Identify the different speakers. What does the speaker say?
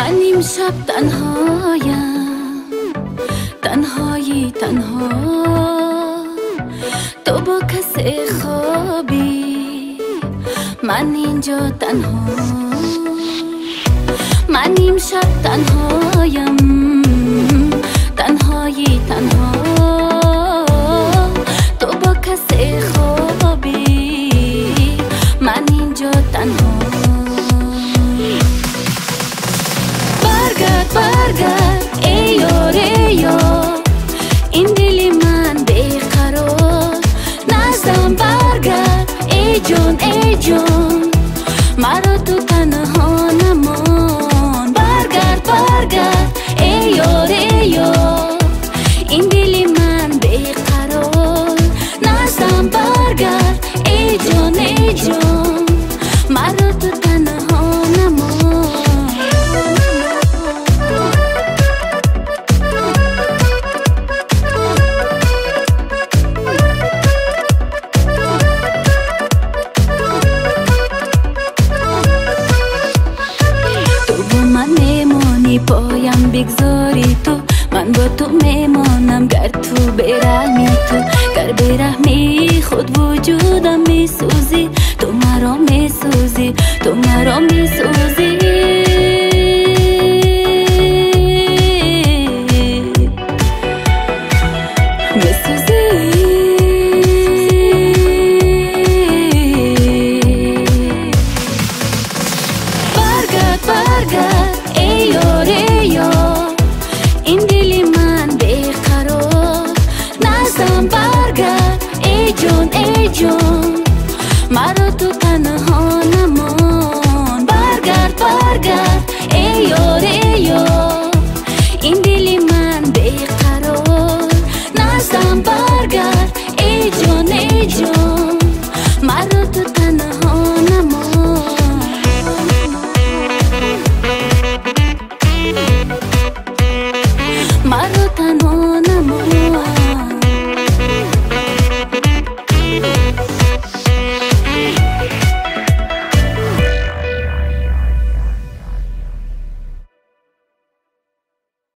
Speaker 1: من امشب تنهایم، تنهایی تنها. تو با کسی خوابی، من اینجا تنها. من امشب تنهایم، تنهایی تنها. تو با کسی خوابی، من اینجا تنها. برگرد برگرد ای یار ای یار، این دل من بیقرار. نزدم برگرد ای جان ای جان، مرا تو تنها نمان. برگرد برگرد ای یار ای یار، این دل من بیقرار. نزدم برگرد ای جان ای جان، مرا تو تنها نمان. پایم بگذاری تو، من با تو میمانم. گر تو برحمی تو، گر برحمی خود وجودم میسوزی. تو مرا میسوزی، تو مرا میسوزی.